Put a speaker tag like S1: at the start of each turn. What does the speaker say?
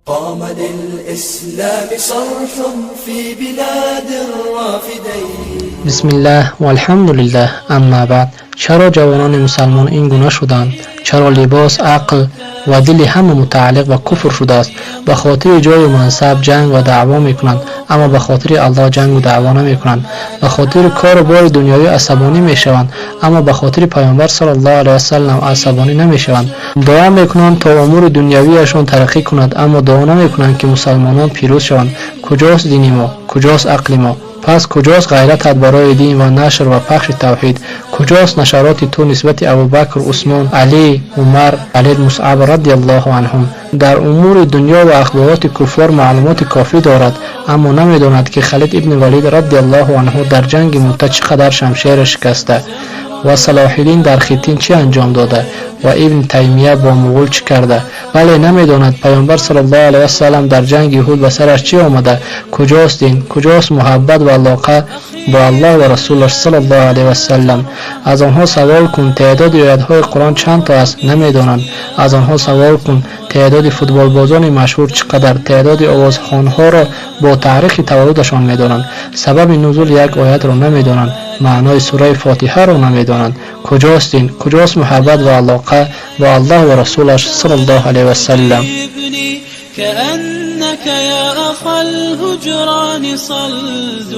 S1: قام للإسلام صرح في بلاد الرافدين.
S2: Бисмиллаҳ валҳамдулиллаҳ, амма баъд. Чаро ҷавонони мусалмон ин гуна шуданд? Чаро либос, ақл ва дили ҳама мутааллиқ ба куфр шудааст? Ба хотири ҷою мансаб ҷанг ва даъво мекунанд, аммо ба хотири Аллоҳ ҷангу даъво намекунанд. Ба хотири кору бори дунёвӣ асабонӣ мешаванд, аммо ба хотири Паёмбар саллаллоҳу алайҳи васаллам асабонӣ намешаванд. Дуо мекунанд, то умури дунявиашон тараққӣ кунад, аммо дуо намекунанд, ки мусалмонон пирӯз шаванд. Куҷост дини мо? Куҷост ақли мо? Пас куҷост ғайратат барои дин ва нашр ва пахши тавҳид? Куҷост нашароти ту нисбати Абубакр, Усмон, Алӣ, Умар, Халид, Мусъаб радиаллоҳу анҳум? Дар умури дунё ва ахбороти куффор маълумоти кофӣ дорад, аммо намедонад, ки Халид ибни Валид радиаллоҳу анҳу дар ҷанги Мута чӣ қадар шамшера шикаста ва Салоҳиддин дар Хиттин чӣ анҷом дода ва Ибн Таймия бо муғул чӣ карда. Вале намедонад, Паёмбар саллаллоҳу алайҳи васаллам дар ҷанги Уҳуд ба сараш чӣ омада. Куҷост дин? Куҷост муҳаббат ва алоқа бо Аллоҳ ва Расулаш саллаллоҳу алайҳи васаллам? Аз онҳо савол кун, теъдоди оятҳои Қуръон чанд то аст? Намедонанд. Аз онҳо савол кун, теъдоди футболбозони машҳур чӣ қадар? Теъдоди овозхонҳоро бо таърихи таваллудашон медонанд. Сабаби нузули як оятро намедонанд, маънои сураи Фотиҳаро намедонанд. Куҷост дин? Куҷост муҳаббат ва алоқа бо Аллоҳ ва Расулаш саллаллоҳу алайҳи васаллам?
S3: كأنك يا أخا الهجران صلد.